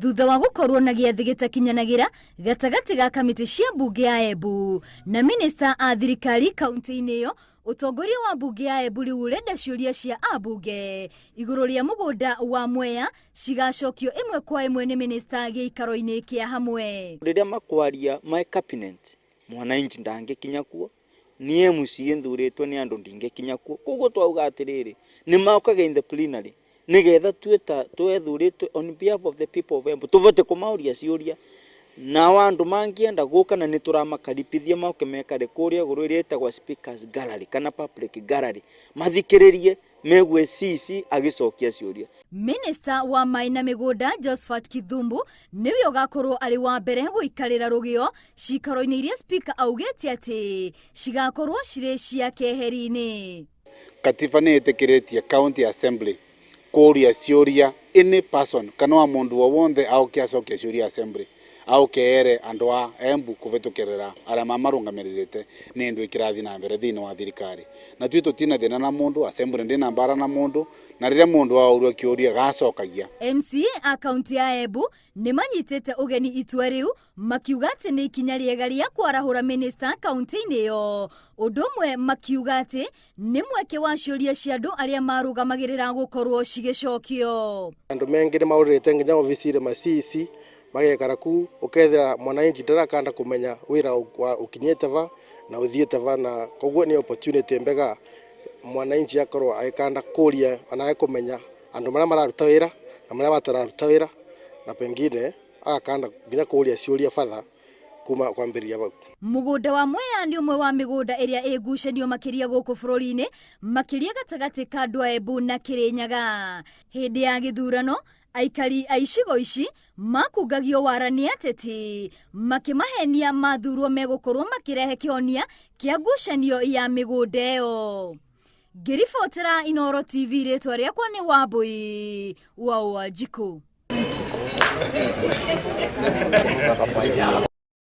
Thutha wa gũkorwo na gĩathĩ gĩtakinyanagĩra gatagatĩ ga kamĩtĩ cia mbunge ya Embu na minista a thirikari kaunti-inĩ ĩyo, ũtongoria wa mbunge ya Embu rĩu ũrenda ciũria cia ambunge igũrũ rĩa mũgũnda wa Mwea cigacokio ĩmwe kwa ĩmwe nĩ minista gĩikaro-inĩ kĩa hamwe. Rĩrĩa makwaria my cabinet mwananchi ndangĩkinya kuo, niĩ MCA nthurĩtwo nĩ andũ ndingĩkinya kuo. Koguo twauga atĩrĩrĩ, nĩ mokage in the plenary nĩgetha tuĩ ta twethurĩtwe on behalf of the people of Embu tũvote kũmaũria ciũria. Nao andũ mangĩenda gũka na nĩ tũramakaribithia moke mekare kũrĩa igũrũ ĩrĩa ĩtagwo speakers gallery kana public gallery mathikĩrĩrie megue CC agĩcokia ciũria. Minista wa maĩ na mĩgũnda Josphat Kithumbu nĩwe ũgakorwo arĩ wa mbere gũikarĩra rũgĩo ciikaro-inĩ iria spika augĩte atĩ cigakorwo cirĩ cia keheri-inĩ. Katiba nĩ ĩtĩkĩrĩtie county assembly kũria ciũria any person kana wa mũndũ o wonthe aũke acokie ciũria assembly aũke ere andũ a Embu kũvĩtũkĩrĩra arĩa mamarũgamĩrĩrĩte nĩ ndũ ĩkĩrathiĩ na mbere thĩinĩ wa thirikari. Na tuĩ tũtina thĩna na mũndũ, assembly ndĩna mbara na mũndũ, na rĩrĩa mũndũ aũrio kĩũria gacokagia. MCA a kaunti ya Embu nĩ manyitĩte ũgeni itua rĩu makiuga atĩ nĩ ikinya rĩega rĩa kwarahũra minista kaunti-inĩ ĩyo. Ũndũ ũmwe makiuga atĩ nĩ mweke wa ciũria cia andũ arĩa marũgamagĩrĩra gũkorwo cigĩcokio. Andũ mengĩ nĩ maũrĩrĩte nginya obici-inĩ ma CEC magekara ku ukethira mwananchi ndarakanda kumenya wira ukinyite va na uthiite va, na koguo ni opportunity mbega mwananchi akorwo agikanda kuria ona kumenya andu maria mararuta wira na maria matararuta wira, na pengine agakanda nginya kuria ciuria batha kuma kwambĩrĩria vau. Mũgũnda wa Mwea nĩ ũmwe wa mĩgũnda ĩrĩa ĩ ngucanio makĩria gũkũ bũrũri-inĩ, makĩria gatagatĩ ka andũ a Embu na Kĩrĩnyaga. Hĩndĩ ya gĩthurano, aikari a icigo ici makungagio wara nĩ ateti makĩmahenia mathurwo megũkorwo makĩrehe kĩhonia kĩa ngucanio ya mĩgũnda ĩyo. Ngĩribotera Inooro TV, rĩtwa rĩakwa nĩ Wambui wa Wanjikũ.